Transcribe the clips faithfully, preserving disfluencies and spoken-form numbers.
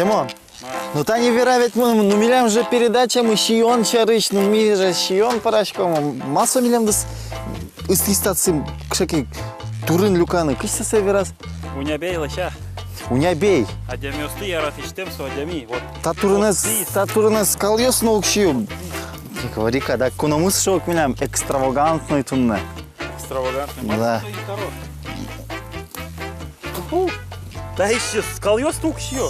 Филимон, ну тани вера ведь, ну, ну, милям же передачамы сиён сярысь, ну, ми же сиён пӧраськом, мар со милемды ыстӥз татчы кыӵе ке турын люканы, кызьы со вераз? Унябей лэся. Унябей. Адямиосты яратӥсьтэм со адями, вот. Та турынэз, та турынэз скалъёс но уг сиё. Говори-ка, да, куномы шуо ик милям экстравагантный туннэ. Экстравагантный. Да. Мар со ик каро. Уху. Таиз скалъёс но уг сиё.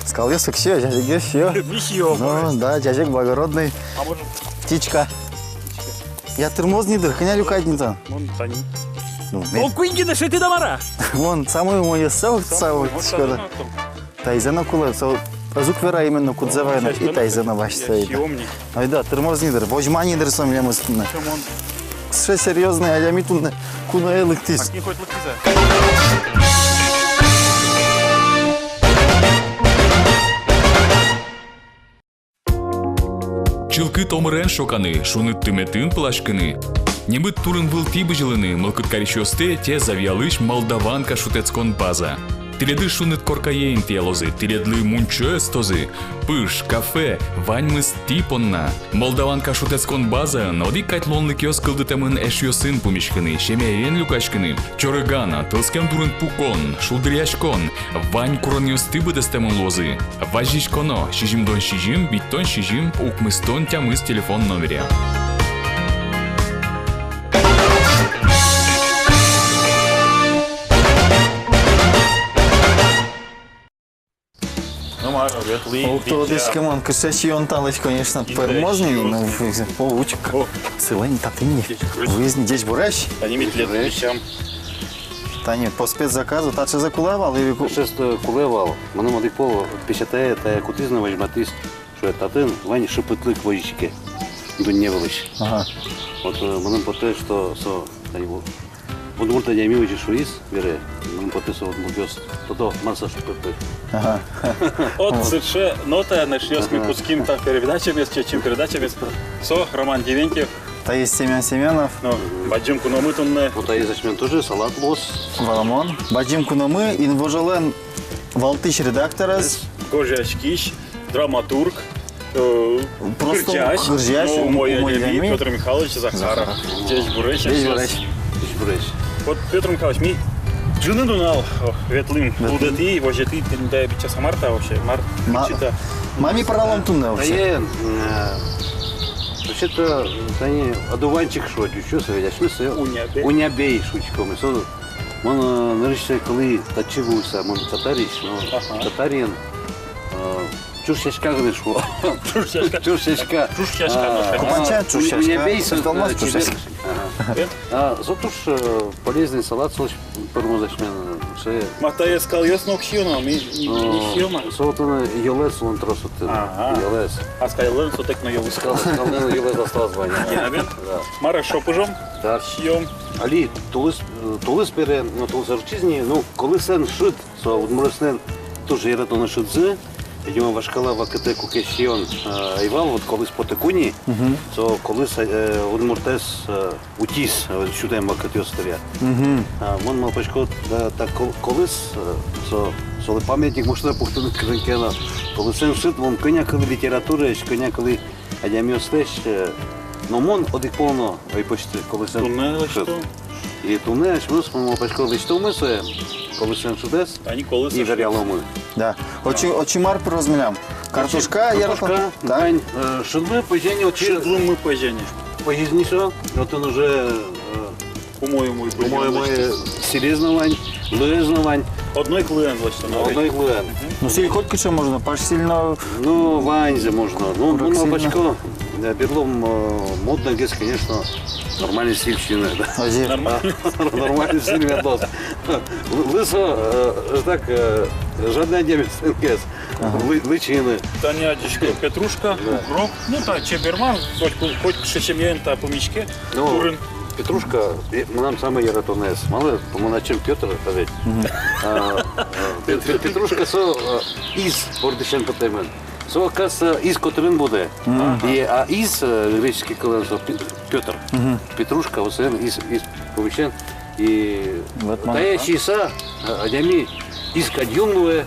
Скалъёс уг сиё, ӟазегъёс сиё. Ми сиём. Ну, да, ӟазег благородный. А может? Птичка. Птичка. Я, тырмоз ни дыр, кӧня люкад ни тон? Мон тани. Ну, о, куинь гинэ шедьтӥд-а, мар-а? Вон самой умойёсыз, самой умойёсыз, вот, вот, вот. Таизэ но кулэ, со ӧз ук вера именно кудзэ вайыны, и таизэ но басьтэ. Ойдо, тырмоз ни дыр, возьма ни дыр со милемыз туннэ. Сыӵе серьёзный адями туннэ куное лыктӥз. Чылкыт омырен шоканы, шуныт тыметын пыласькыны, небыт турын вылтӥ бызьылыны, мылкыд карисьёсты ӧте Завьялысь «Молдаванка» шутэтскон база. Тӥледыз шуныт коркае интыялозы, тӥледлы мунчо эстозы. Пыж, кафе, ваньмыз тӥ понна. «Молдаванка» шутэтскон базаын одӥг кадь луонлыкъёс кылдытэмын эшъёсын пумиськыны, семьяен люкаськыны. Чорыган, тылскем дурын пукон, шулдыръяськон, вань куронъёсты быдэстэмын луозы. Вазиськоно сизьымдон сизьым, витьтон сизьым, укмыстон тямыс телефон номере. Ну, мар, ветлӥ. Уг тодӥськы мон, кыӵе сиён талэсь, конечно, пӧрмоз ни, ну, о, учк. О. Сылэ ни, татын ни. Ӟечбуресь. Вуиз ни, ӟечбуресь. Тани ми тӥледлы висъям. Тани по спецзаказу, таӵезэ кулэ вал, или ку-, таӵезэ кулэ вал. Мыным одӥг пол песятае тае кутӥз но возьматӥз, шуэ, татын вань шыпытлык возиське дунне вылысь. Ага. Вот, э, мыным потэ, что со, тани, вот, удмурт адями озьы шуиз, бере, мыным потэ, со удмуртъёс тодо, мар со шыпытлык. Ага. Вот сыӵе нотаен, эшъёс, ми кутским та передачамес, чечым передачамес. Со Роман Дементьев. Таиз Семён Семёнов. Ну, бадӟым куномы туннэ. Вот таиз асьмелэн тоже салат луоз. Валамон. Бадӟым куномы, «Инвожолэн» валтӥсь редакторез. Гожъяськись, драматург, э, просто кырӟась, кырӟась, ну, ум-, умой адями, умой адями. Пётр Михайлович Захаров. Захаров. Ӟечбуресь. Ӟечбуресь. Ӟечбуресь. Вот, Пётр Михайлович, ми ӝыны нунал, о, ветлӥм. Ветлӥм. Кудӥз тӥ, возьы тӥ, тӥни тае бичаса мар та вообще, мар, ма-, чита. Ма ми пӧралом туннэ вообще? Тае, э, вообще-то, тани одуванчик шуо, ӟуч шуо, со ведь асьмеос сое унябей. Унябей шуиськомы. Со, мон, э, нырысьсэ кылӥ татчы вуыса, мон Татариысь, но, ага, Татариын, э, чуж сяська гинэ шуо. Чуж сяська. Чуж сяська. Чуж сяська. А, купанча, а, чуж сяська. Унябей со, э, чуж сяська. Ага. А, со туж, э, полезный салат, солэсь пӧрмоз асьмелэн, э, сое. Ма, тае скалъёс но уг сиё на, ми, ми, ми сиём-а? Со вот, э, йӧлэз улон трос отын. Ага. Йӧлэз. А скаллэн со тэк но йӧлэз. Скал-, скаллэн йӧлэз аслаз вань. Гена бен? Да. Мар-а, шо пыжом? Да. Сиём. Али тулыс, э, тулыс бере, ну, тулыс ортчиз ни, ну, колысэн шыд, со удмуртъёслэн туж яратоно шыдзы. Видимо, вашкала вакытэ, куке сиён, э, ӧй вал, вот колыс потыку ни, мгм, со колыс, э, удмуртэз, э, утиз, э, сютэм вакытъёс дыръя. Мгм. А, мон малпасько, да, та кол-, колыс, э, со, солы памятник можно пуктыны кытын ке но. Колысэн шыд, мон кӧня кылӥ литератураысь, кӧня кылӥ адямиослэсь, э, но мон одӥг пол но ӧй пӧзьты колысэн шыд. Туннэ лэсьто. И туннэ асьмеос, мон малпасько, лэсьтомы сое, колысэн шыдэз. Тани колысэн шыд. И вераломы. Да. Отчы, отчы мар пыроз милям? Картошка, картошка, яра-, да. Тань, э, шыдлы пӧзени отчы. Шыдлы пӧзени. Пӧзиз ни со, отын уже, э, умой, умой, умой, умой, сӥлез но вань, лыэз но вань. Одно ик лыэн лэсьто, но одно ик лыэн. Ну, сӥль хоть кыӵе можно, паж сӥль но. Ну, ваньзэ можно. Ну, курак сӥль но. Малпасько, э, берло, э, модно гес, конечно, нормальный сӥль сиыны, да. Озьы. Нормальный. А, нормальный сӥль мед луоз. Лы-, лысо, э, так, э, жадный адямиослэн гес. Ага. Лы-, лы сиыны. Тани адӟисько, петрушка, да, укроп. Ну, та чеберман, хоть ку-, хоть кыӵе семьяын та пумиське, ну, турын. Петрушка, э, мынам самой яратонэз. Малы, мон ачим Пётр, а ведь. Мгм. А, а, пе-, пе-, петрушка со, э, из бордысен потэмын. Со, оказывается, из котырын будэ. Мгм. И, а из, э, греческий кылын со пе-, Пётр. Мгм. Петрушка, вот, из, из пумысен. И вот, тае сиыса, э, адями из кадь юн луэ,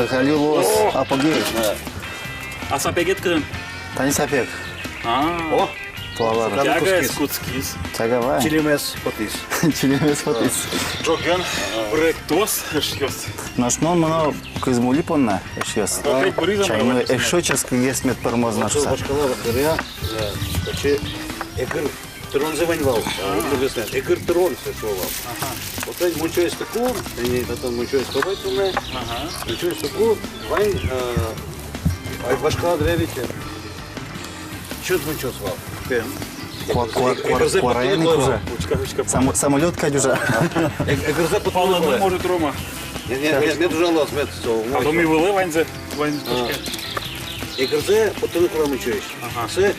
Ой, али луоз. О! Апогей. Да. А сапегед кытын? Тани сапег. А. О! Туала. Тягаез кутскиз. Тяга вань. Чилемез потӥз. Чилемез потӥз. Ӝоген проектъёс, эшъёс. Нош мон мыно Кызмули понна, эшъёс. Чайно, эшшо ческыт гес мед пӧрмоз на шуса. Вашкала дыръя, э, кыӵе эгыр тыронзы вань вал, э, эгыр тырон со шуо вал. Ага. Вот тани мунчоез тыку, тани татын мунчоез кобай туннэ. Ага. Мунчоез тыку, вань, э, ай, вашкала дыръя ведь, э, чуд мунчоос вал. Пе. Куа-, куа-, куа-, куараен ик ужа. Учка, учка. Само-, самолёт кадь ужа. Э-, эгырзэ поттыны кулэ. Может, Рома. Нет, нет, нет, мед ужалоз, мед со. А то ми вылэ ваньзэ, ваньзэ. А. Эгырзэ поттыны кулэ мунчоысь. Ага. Сое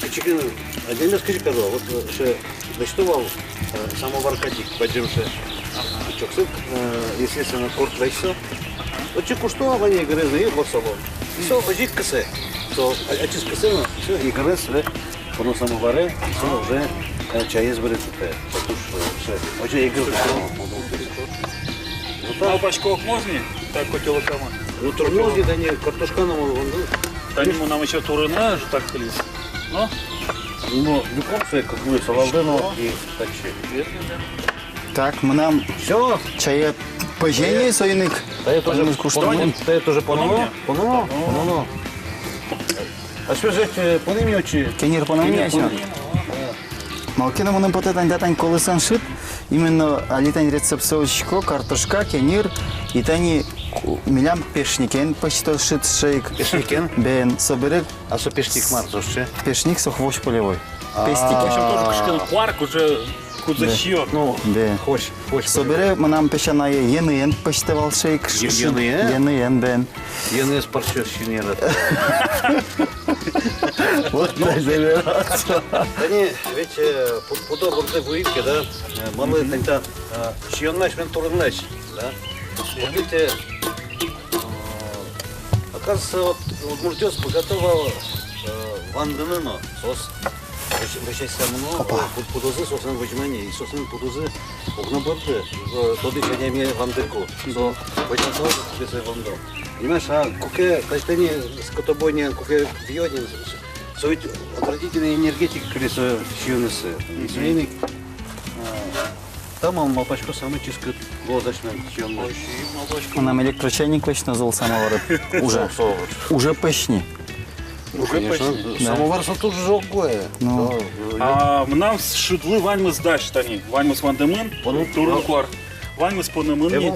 кыӵе ке но адямиос кызьы каро, вот, э, сое лэсьто вал, э, самовар кадь ик, бадӟымзэ. Ага. Чоксыт, э, естественно, корт лэсьто. Ага. Отчы кушто вань эгырез но и ворсало. Со озьы ик кысэ. Со а-, ачиз кысэ но, всё, эгырез, э, поно самоваре, со уже Э, чаез бере тупе. Туж, э, вообще игры. Ну, так. Малпасько, ок мозы ни, так котёлокамы. Ну, турмоз ни, тани картошканы мон, мон, тани мынам ещё турыны же так кылиз. Ну? Ну, люком сое, как бы, салалды но и так. Так, мынам всё. Чае пӧзе ни, соин ик. Тае тоже пононо, тае тоже пононо, пононо, пононо. А что же, э, пононо ни отчы? Кенер пононо ни, кенер пононо ни. Малы ке но мыным потэ, тани, да, тани колысэн шыд, именно али тани рецептсэ учко, картошка, кенер, и тани ку-, милям пешникен пӧзьто шыд сыӵе ик. Пешникен? Бен, собере. А со пешник мар, со сыӵе? Пешник со хвощ полевой. А. Пестики. В общем, тоже кышкан куар, уже кудзэ сиё. Ну, да. Хвощ, хвощ полевой. Собере мынам песянае еныен пӧзьтэ вал сыӵе ик. Е-, еныен? Еныен, бен. Еныез парсьёс сиыны яратэ. Вот, да, да. Тани ведь, э, пу-, пудо борды вуид ке, да, э, малы тани та, э, сиёнлэсь, мон турынлэсь, да. Вот ведь, э, оказывается, вот удмуртъёс быгато вал, э, вандыны но, соос вӧсь-, вӧсяськыса мыно, опа, э, пу-, пудозы соослэн возьма ни, и соослэн пудозы уг но бӧрды, э, тодӥсь адями вандыку. Со возьматэ, куке сое вандо. Понимаешь, а куке, то есть, тани скотобойняын куке виё ни, со ведь отвратительный энергетик кыле со сиёнэз. И соин ик, э, та, мон малпасько, самый ческыт луоз асьмелэн сиёнмы. Мынам электрочайниклэсь но зол самовар. Уже. Со, со. Уже пӧсь ни. Ну, конечно. Да. Самовар со туж ӝог гуэ. Ну. Да, да. А мынам шыдлы ваньмыз дась тани, ваньмыз вандэмын, турын куар. Ваньмыз понэмын ни.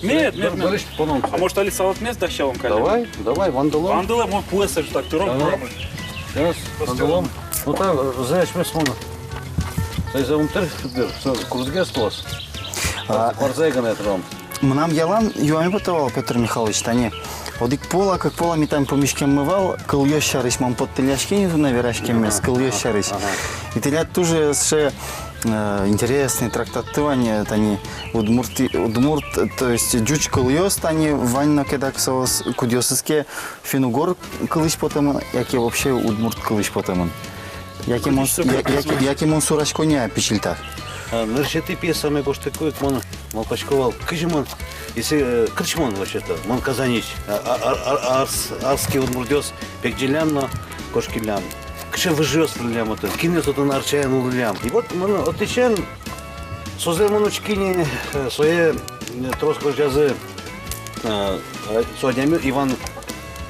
Мед, мед, мед. А может, али салатмес дасялом кадь? Давай, давай, вандылом. Вандылом, мон пуэс али так тыром. Ага. Сейчас, вандылом. Ну так, зэ асьмес мон. Сай зэ ум тыр, тыр, со крузгес луоз. А. Куарзэ гинэ тыром. Мынам ялан юаме потэ вал, Пётр Михайлович, тани. Одӥг пол-а, кык пол-а ми тани пумиськеммы вал, кылъёс сярысь мон поттӥляськи ни туннэ вераськеммес, ага, кылъёс сярысь. Ага. И тӥляд туж сыӵе, э, интересный трактатты вань, э, тани удмурт, удмурт, то есть ӟуч кылъёс тани вань но ке дак соос, кудъёсыз ке финн-угор кылысь потэмын, яке вообще удмурт кылысь потэмын. Яке мон, я-, яке, яке мон сурасько ни-а пичильтак. А, нырысетӥ пьесамы гожтыку ик мон малпасько вал, кызьы мон, если, э, кырсь мон вообще-то, мон Казаньысь, а, а, а, а, Арс-, арский удмуртъёс пегӟиллям но кошкиллям. Кыӵе выжыос выллям отын, кинъёс отын арчаен улӥллям. И вот мон отысен созэ мон учки ни, э, сое, э, трос гожъязы, э, э, со адями Иван,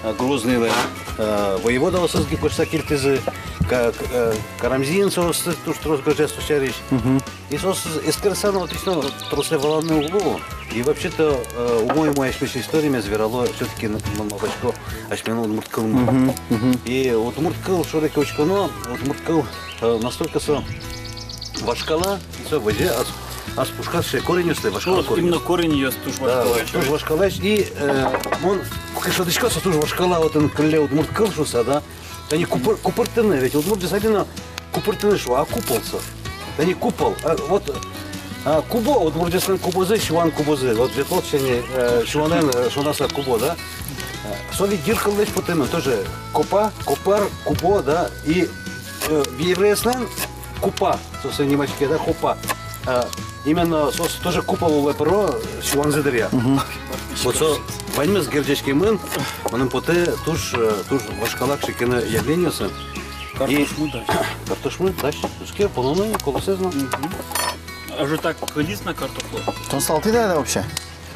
э, Грозныйлэн, э, воеводаосыз гинэ гожтыса кельтӥзы, ка-, к-, э, Карамзин соосыз туж трос гожъяз со сярысь. Мгм. И соосыз эскерыса но, отысь но тросэ валаны уг луы. И вообще-то, э, умой-умой асьмелэсь историмес верало всё-таки, н-, н-, малпасько, асьмелэн удмурт кылмы. Мгм, мгм. И удмурт кыл шоры ке учконо, удмурт кыл, э, настолько со вашкала, со возе ас, ас пушказ сыӵе кореньёсты, вашкала кореньёсты. Вот именно кореньёс туж вашкала. Да, туж вашкалаесь. И, э, мон куке шӧдӥсько, со туж вашкала отын кылле удмурт кыл шуыса, да. Тани купыр-, купыртыны, ведь удмуртъёс али но купыртыны шуо, а купол со. Тани купол. А, вот, а, кубо, удмуртъёслэн кубозы, сюан кубозы. Вот ветлод сен ини, э, сюанэн, э, шонаса кубо, да? Э, со ведь йыр кыллэсь потэмын тоже. Копа, копар, кубо, да? И, э, еврейёслэн купа, собственно, нимаське, да, купа. А, именно соос тоже купол улэ пыро сюанзы дыръя. Мгм. Вот со ваньмыз герӟаськемын, мыным потэ, туж, э, туж вашкала кыӵе ке но явлениосын. И картошмы дась. Картошмы дась. Туске пононо, колосэз но. Мгм. А же так кылиз на картофлы. Тон сылал тӥ да вообще?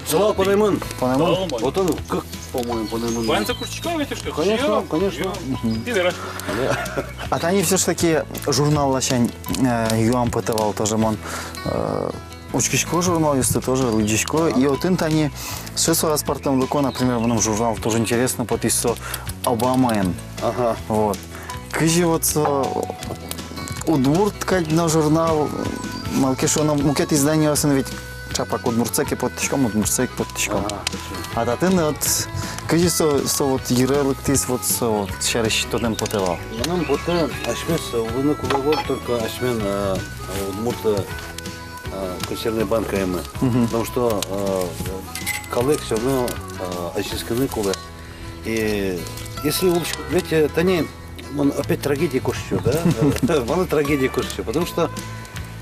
Сылал, понэмын. Понэмын? Сылал, отын кык, по-моему, понэмын. Ваньзэ куртчисько ведь, что? Конечно, конечно. Мгм. Тӥ вераськоды. А тани всё ж таки журнал ласянь, э, юам потэ вал тоже мон, э, учкисько журналъёсты, тоже лыдӟисько. И отын тани сыӵе со аспӧртэмлыко, например, мыным журнал тоже интересно потӥз со Обамаен. Ага. Вот. Кызьы вот со удмурт кадь но журнал, малы ке шуоно, мукет изданиосын ведь чапак удмуртсэ ке поттӥськом, удмуртсэ ик поттӥськом. Ага, точно. А татын вот кызьы со, со вот йыре лыктӥз, вот со вот сярысь тодэм потэ вал. Мыным потэ, асьмеос улыны кулэ ӧвӧл только асьмелэн, э, удмурт, э, консервной банкаямы. Мгм. Потому что, э, калык всё равно, э, азинскыны кулэ. И если улӥсь-, ведь, э, тани Мон опять трагедие кошкисько, да? Э, малы трагедие кошкисько? Потому что,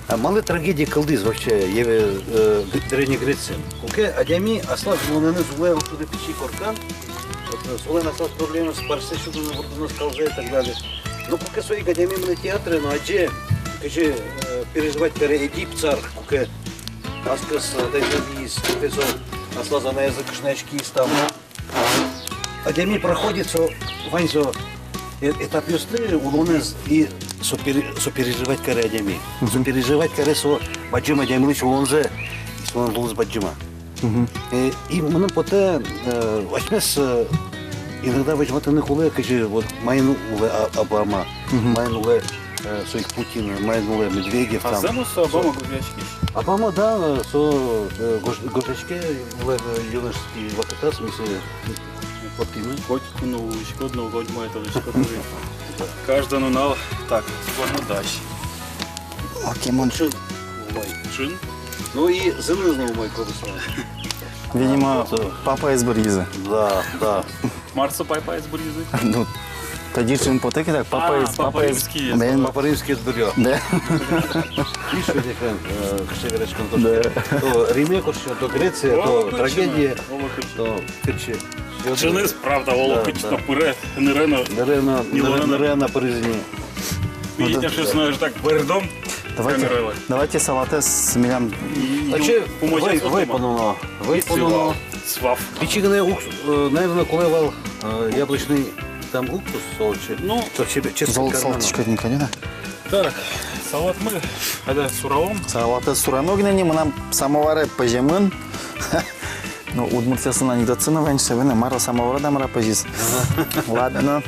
а, малы трагедия кылдӥз вообще, э, э, Г-, Древней Грециын. Куке адями аслаз улонэныз улэ вот туда пичи коркан, вот, э, солэн аслаз проблемаез парсьсэ сюдыны, вурдыны скалзэ и так далее. Но куке со ик адями мынэ театре но адӟе, кызьы, э, переживать каре Эдип царь, куке аскыз, э, тайзэ вииз, куке со аслаз анаезлы кышнояськиз там. Адями проходит со, вань со э-, этапъёсты улонэз, и со пере-, со переживать каре адями. Со переживать каре со бадӟым адямилэсь улонзэ, и солэн улонзы бадӟыма. Э, и мыным потэ, э, асьмес, э, иногда возьматыны кулэ, кызьы вот маин улэ А-, Обама, маин улэ, э, со ик Путин, маин улэ Медведев. А там. Зэмос со Обама гожъяськись? Обама, да, э, со, э, гож-, гожъяське улэ, э, юношеский вакытаз, в смысле, вот именно. Котьку но улӥськод но, коть мае тодӥськод но. Каждый нунал так, тӥ вормодась. Окей, мон. Шын. Умой. Шын? Ну и зыныз но умой кобыса. Видимо, папаез быръизы. Да, да. Мар со папаез быръизы? Ну, тадзи шын потэ ке, так, папаез, а, папаез, папа римский, бен. Папа римский быръё. Да. Видишь, ведь, э, кыӵе вераськон. Да. То Риме кошкисько, то Греция, то трагедия, то кытчы. Шыныз, правда, оло кытчы но пыре, нырэ но. Нырэ но, нырэ но пыризы ни. Видите, что снова так бӧрдом. Давайте, давайте салатэз милям. А чё, вӧй, вӧй пононо. Вӧй пононо. Свав. Пичи гинэ укс-, э, наверное, кулэ вал, э, яблочный там уксус, солче. Ну, солче, честно, зол-, солче, конечно. Так, салатмы, айда суралом. Салатэз сурано гинэ ни, мынам самоваре пӧземын. Ну, удмуртъёслэн анекдотсы но вань, шуо, мар-о, самовар да мар-а пӧзиз. Ага. Ладно.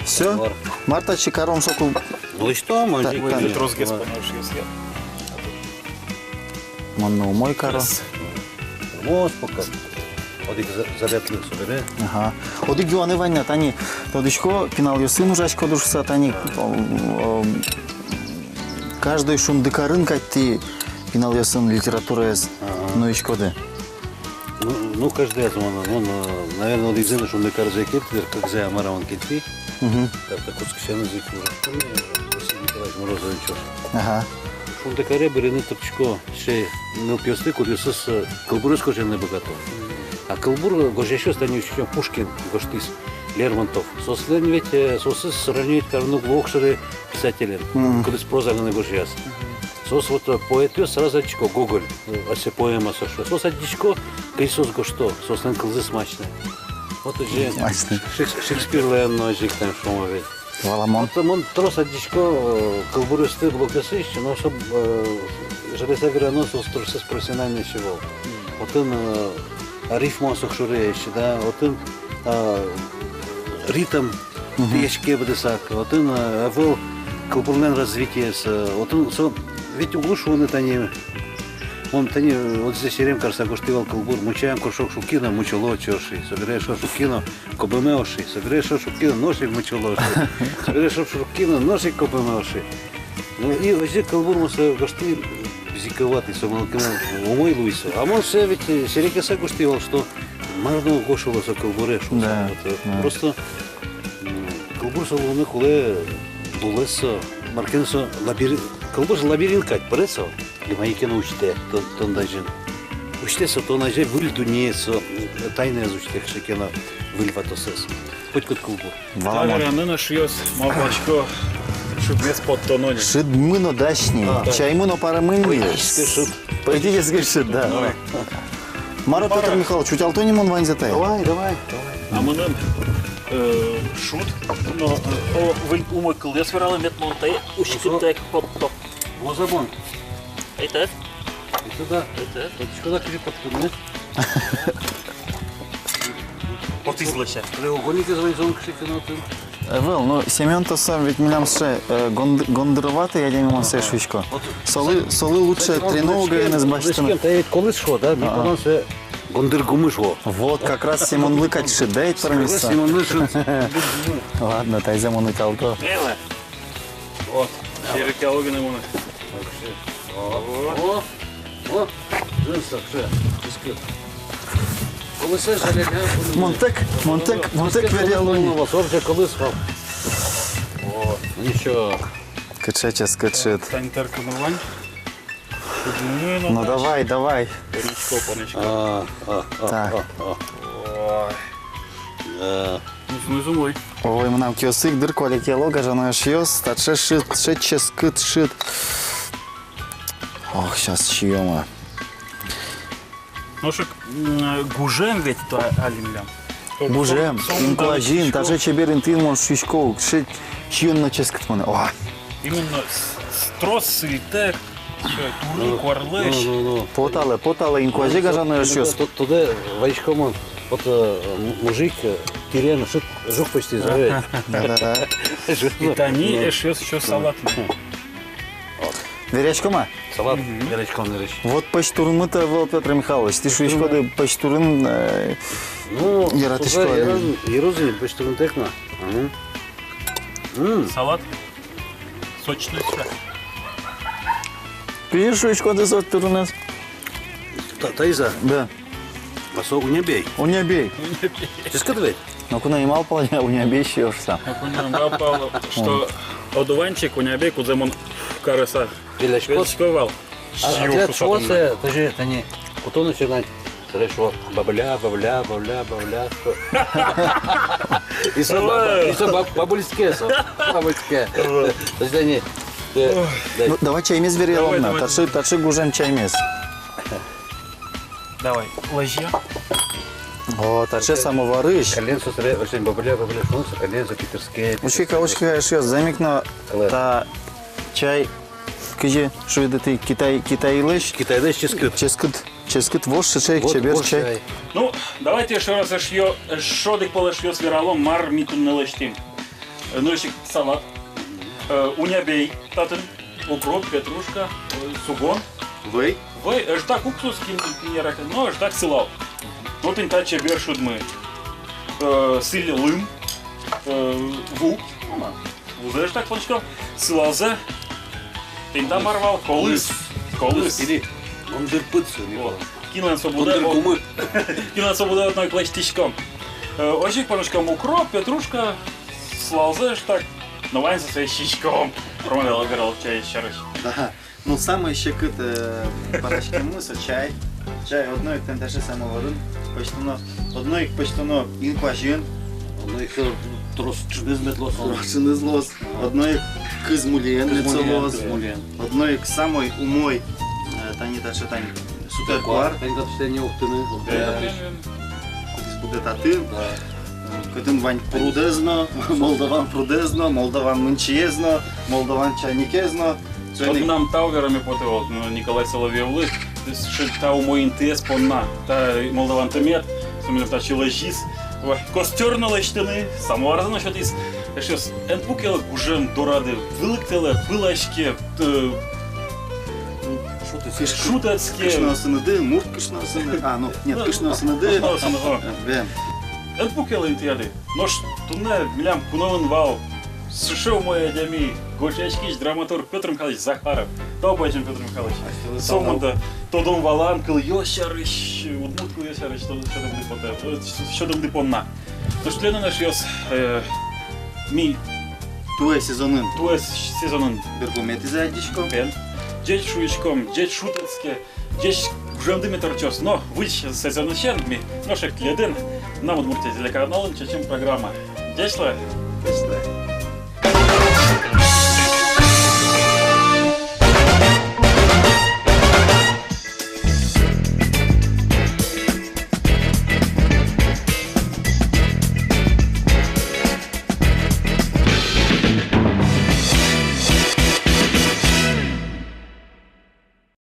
Всё. Мар татчы каром соку? Ну и что, мон та-, ик та-, тросгес поношъёс я. Мон но умой каро. Мон пока. Одӥг за-, зарядкаез собере. Ага. Одӥг юаны вань на, тани тодӥсько, пиналъёсын ужаськоды шуса, тани, о, о, каждый «Шундыкарын» кадь тӥ пиналъёсын литератураез нуиськоды. Ну, ну, каждый раз мон, мон, э, наверное, одӥгзэ но «Шундыкарзэ» кельтӥ, кыкзэ-а, мар-а мон кельтӥ. Мгм. Так, так, кутскисьёсыныз ик уже. Василий Николаевич Морозовен ӵош. Ага. «Шундыкаре» бырйыны турттӥсько сыӵе нылпиосты, кудъёсыз, э, кылбуръёс гожъяны быгато. А кылбур гожъясьёс, тани учкиськом, Пушкин гожтӥз, Лермонтов. Соослэн ведь, э, соосыз сравнивать карыны уг луы огшоры писателен, мгм, кудӥз проза гинэ гожъяз. Мгм. Соос вот, э, поэтъёс сразу адӟисько, Гоголь, э, асьсэ поэмаосыз, шуо. Соос адӟисько, кызьы соос гожто, соослэн кылзэс асьме. Вот уже Шекс-, Шекспирлэн но озьы ик, тани шуом ведь. Валамон. Вот мон трос адӟисько, э, кылбуръёсты блогъёсысь, но со, э, жаляса верано, соос тросэз профессиональной ӧвӧл. Отын, э, рифмаос огшоры ӧй лэзьы, да, отын, э, ритм, мгм, тӥяське быдэсак, отын, э, ӧвӧл кылбурлэн развитиез, э, отын со ведь уг луы шуыны, тани, мон тани, э, вот здесь серем карыса гожтӥ вал кылбур, мунчаям кошкоз шуки но, мунчало ӧтчы, шуи, собере эшшо шуки но, кобыме ӧй, шуи, собере эшшо шуки но, нош ик мунчало ӧй, шуи, собере эшшо шуки но, нош ик кобыме ӧй, шуи. Ну и озьы кылбур мон сое гожтӥ, бзиковатый, со мынам ке но умой луиз со. А мон сое ведь, э, серекъяса гожтӥ вал, что мар но гожъяло со кылбуре, шуса. Да, вот, э, да. Просто, м, кылбур со луыны кулэ, луэ со, мар ке но со лабирин-, кылбур со лабиринт кадь, пыре со. И мае ке но усьтэ тон-, тон азьын. Усьтэ со тон азе выль дуннеез, со, э, тайнаез усьтэ кыӵе ке но выль ватосэз. Котькуд кылбур. Валамон. Та вераны но, шуо, малпасько, шыдмес поттоно ни. Шыдмы но дась ни. А. Чаймы но паремын ни. Поэтический шыд. Поэтический шыд, да. Ой. Мар-о, Пётр Михайлович, утялто ни мон ваньзэ тае. Давай, давай, давай. А мыным, э, шуд но, э, о, выль умой кылъёс вералэ, мед мон тае уськытытэк поттом. Луоз-а бон? Эй, тат. И сюда. Эй, тат. Точка, да, кызьы поттыны. Потӥз лэся. Треугольник из ваньзон кыӵе ке но отын. Э, ӧвӧл, ну, Семён-то со ведь милям сыӵе, э, гонд-, гондыроватый адями, мон сое шуисько. Вот. Солы, солы лучше треногеныз басьтыны. Та ведь колыс шуо, да? А-а. Ми понам сое гондыргумы шуо. Вот, как раз Семёнлы кадь шыд, да, ведь пӧрмиз со? Как раз Семёнлы шыд. Ладно, тайзэ мон утялто. Эва. Вот, серекъяло гинэ мыным. О, о, о, жын сапше, ческыт. Колысэ жаляня. Монтэк, монтэк, монтэк веръяло ни. Сорже колыс вал. Ещё. Кыӵе ческыт шыд. Тань тэркымы вань. Ну, давай, давай. Понӥсько, понӥсько. А, а, а, так. А, а. Ой. Э. Ну, ну, зумой. Ой, мынам киосык дыр куалекъяло, гажано эшъёс. Таӵе шыд, таӵе ческыт шыд. Ох, сейчас сиём-а. Нош ик, м, гужем ведь та али милям. Гужем, со-, со-, инкуазьын, таӵе чебер интыын, мон шуисько, сыӵе сиён но ческыт мынэ. О! Именно с-, с-, трос сыльтэк, всё, туры, куарлэсь. Ну, ну, ну. Поталэ, поталэ, инкуазе, гажано эшъёс. Ту-, ту-, тудэ вайиськом мон, вот, э, м-, мужик, э, тӥрен шыд, жук почти, знаешь. Да, да. И тани эшъёс ещё салат. Вераськом-а? Салат, мгм, вераськом, вераськом. Вот пӧсьтурынмы-то ӧвӧл, Пётр Михайлович, тӥ шуиськоды, пӧсьтурын, э, ну, яратӥсько. Йырыз ини пӧсьтурынтэк но. Мгм. М. Салат сочный. Тӥ шуиськоды сочный турынэз. Та-, таиз-а? Да. А со унябей. Унябей. Ческыт ведь? Ноку но ӧй малпалэ, унябей сиё шуса. Ноку но ӧй малпалэ, что одуванчик, унябей, кудзэ мон карыса пелясько вал. А, ответ шуо сое, тоже, тани, кутоно сётон. Тани шуо, бабуля, бабуля, бабуля, бабуля, что. И со ба-, и со ба-, бабульске, со. Бабульске. То есть они, э, да. Ну, давай чаймес бере. Давай, давай. Таӵе, таӵе гужем чаймес. Давай, лэзьы. О, таӵе самоварысь. Каллен со сыре, очень бабуля, бабуля, шуо со, каллен со питырске, учкы-ка, питырске. Учкы-ка, эшъёс, зэм ик но та чай, кызьы шуиды тӥ, Китай, Китайлэсь. Китайлэсь ческыт. Ческыт, ческыт вож, сыӵе ик чебер чай. Вот вож чай. Ну, давайте ещё раз эшъё-, эшшо одӥг пол, эшъёс, вералом, мар ми туннэ лэсьтӥм. Э, ну, ещё салат, э, унябей татын. Укроп, петрушка, э, сугон. Вӧй. Вӧй, ӧжытак уксус, кин, кин яратэ, но ӧжытак сылал. Но тӥни та чебер шудмы. Э, сӥль лым, э, ву. Вузэ ӧжытак понӥськом. Сылалзэ. Тӥни та мар вал, колыс. Колыс. Колыс. Или гондыр пыд со, Николай. Вот. Кинлэн со будэ, гондыр гумы. Кинлэн со будэ, одно ик лэсьтӥськом. Э, озьы ик понӥськом укроп, петрушка, сылалзэ ӧжытак. Но ваньзэ сое сиськом. Роман вералоз чай сярысь. Да. Ну, самой секыт, э, пӧраськеммы со чай. Чай одно ик тӥни таӵе самоварын пӧзьтоно, одно ик пӧзьтоно инкуазьын. Одно ик со трос ӵыныз мед луоз. Трос ӵыныз луоз. Одно ик кыз мульыен мед со луоз. Кыз мульыен, кыз мульыен. Одно ик самой умой, э, тани таӵе, тани сутэр куар. Тани таӵе, тани уктыны, уктыны. Э, кудӥз будэ татын. Да. Э, кытын вань прудэз но, Молдован прудэз но, Молдован мынчиез но, Молдован чайникез но. Соин ик мынам тау вераме потэ, вот, ну, Николай Соловьёвлы, то есть, ш-, та умой интыез понна, та Молдован тымет, со милем татчы лэзиз. Ой, костёр но лэсьтыны, самоварзэ но сётӥз. Эшъёс, эн пукелэ гужем дорады, вылыктэлэ, пылаське, э, шутэтске. Кышноосыныды, мурт кышноосыныды. А, ну, нет, ну, кышноосыныды. Кышноосыныды, о. Э, бен. Эн пукелэ интыяды. Нош туннэ милям куномын вал сыӵе умой адями, гожъяськись драматург Пётр Михайлович Захаров. Тау бадӟым, Пётр Михайлович. Асьтэлы тау. Сомында тодон-валан, кылъёс сярысь, удмурт кылъёс сярысь тодон, сётэмды потэ, э, сётэмды понна. Нош тӥленын, эшъёс, э, ми туэ сезонын. Туэ с-, сезонын. Берпуметӥзэ адӟиськом. Бен. Ӟеч шуиськом, ӟеч шутэтске. Ӟеч гужемды мед ортчоз но, выль сезонысен ми нош ик тӥледын, «Мынам Удмуртие» телеканалын «Чечым» программа. Ӟеч луэ! Ӟеч луэ!